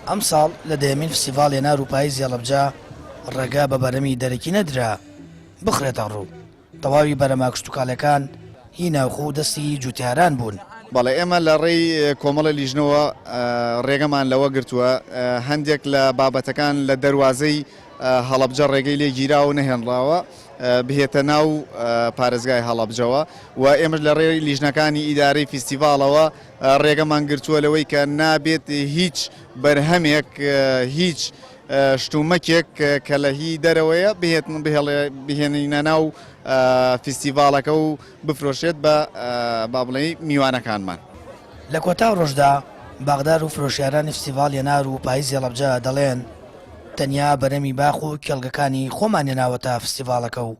ئەمساڵ لە دەیەمین فستیڤاڵی هەنار و پاییزی هەڵەبجە ڕێگە بە بەرهەمی دەرەکی نەدرا بخرێتە ڕوو، تەواوی بەرهەمە کشتوکاڵیەکان هی ناوخۆ و دەستی جوتیاران بوون. بەڵێ ئێمە لە ڕێی کۆمەڵی لیژنەوە ڕێگەمان لەوە گرتووە هەندێک لە بابەتەکان لە دەروازەی هەڵەبجە ڕێگەی لێ گیراوە و نەهێنراوە بهێتە ناو پارێزگای هەڵەبجەوە و ئێمەش لە ڕێی لیژنەکانی ئیدارەی فیستیڤاڵەوە ڕێگەمان گرتووە لەوەی کە نابێت هیچ بەرهەمێک هیچ شتومەکێک کە لە هی دەرەوەیە بهێتن بهێڵێ بهێنینە ناو فیستیڤاڵەکە و بفرۆشێت بە با بڵێی میوانەکانمان. لە کۆتا ڕۆژدا باخدار و فرۆشیارانی فستیڤاڵی هەنار و پاییزی هەڵەبجە دەڵێن، تەنیا بەرهەمی باخ و کێڵگەکانی خۆمان هێناوەتە فستیڤاڵەکە و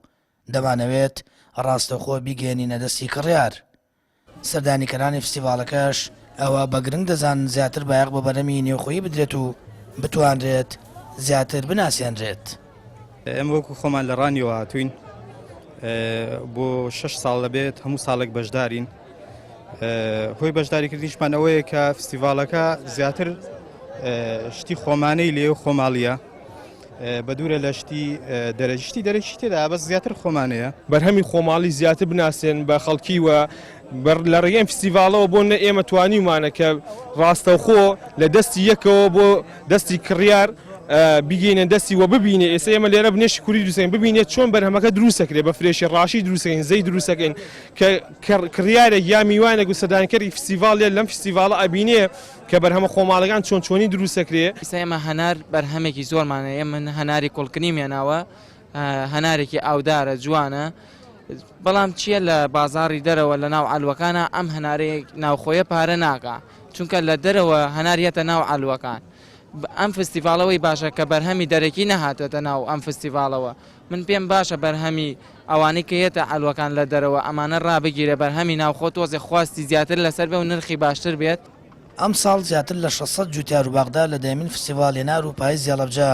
دەمانەوێت ڕاستەوخۆ بیگەیەنینە دەستی کڕیار. سەردانیکەرانی فستیڤاڵەکەش ئەوە بە گرنگ دەزانن زیاتر بایەخ بە بەرهەمی نێوخۆیی بدرێت و بتوانرێت زیاتر بناسێنرێت. ئێمە وەکو خۆمان لە ڕانیەوە هاتووین بۆ شەش ساڵ دەبێت هەموو ساڵێک بەشدارین هۆی بەشداریکردنیشمان ئەوەیە کە فستیڤاڵەکە زیاتر شتی خۆمانەی لێ و خۆماڵیە بە دوورە لە شتی دەرەکی شتی دەرەکی تێدا بەس زیاتر خۆمانەیە. بەرهەمی خۆماڵی زیاتر بناسێن بە خەڵکی و لە ڕێگەی ئەم فستیڤاڵەوە بۆ نە ئێمە توانیومانە کە ڕاستەوخۆ لە دەستی یەکەوە بۆ دەستی کڕیار بیگەینە دەستی و ببینێ ئێستا ئێمە لێرە بنێشتی کوری دروستەکەین ببینێت چۆن بەرهەمەکە دروستەکرێ بە fresh ی ڕاشی دروستەکەین زەی دروستەکەین کە کڕیارێک یا میوانێک و سەردانکەری فستیڤاڵ لەم فستیڤاڵە ئەبینێ کە بەرهەمە خۆماڵەکان چۆن چۆنی دروست دەکرێ. ئیستا ئێمە هەنار بەرهەمێکی زۆرمان هەیە، من هەناری کوڵکنیم هێناوە، هەنارێکی ئاودارە جوانە، بەڵام چییە لە بازاڕی دەرەوە لە ناو عەلوەکانە ئەم هەنارەی ناوخۆیە پارە ناکا، چونکە لە دەرەوە هەنار یەتە ناو عەلوەکان. ئەم فستیڤاڵەوەی باشە کە بەرهەمی دەرەکی نەهاتۆتە ناو ئەم فستیڤاڵەوە، من پێم باشە بەرهەمی ئەوانەی کە یەتە عەلوەکان لە دەرەوە ئەمانە ڕابگیرێ بەرهەمی ناوخۆ تۆزێ خواستی زیاتر لەسەر بێ و نرخی باشتر بێت. ئەمساڵ زیاتر لە 600 جوتیار و باخدار لە دەیەمین فستیڤاڵی هەنار و پاییزی هەڵەبجە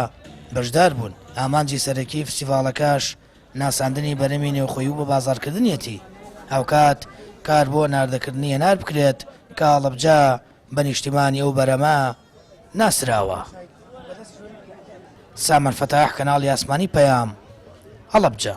بەشدار بوون، ئامانجی سەرەکی فستیڤاڵەکەش ناساندنی بەرهەمی نێوخۆیی و بەبازاڕکردنیەتی، هاوکات کار بۆ هەناردەکردنی هەنار بکرێت کە هەڵەبجە بە نیشتیمانی ئەو بەرهەمە ناسراوە. سامان فەتاح، کەناڵی ئاسمانی پەیام، هەڵەبجە.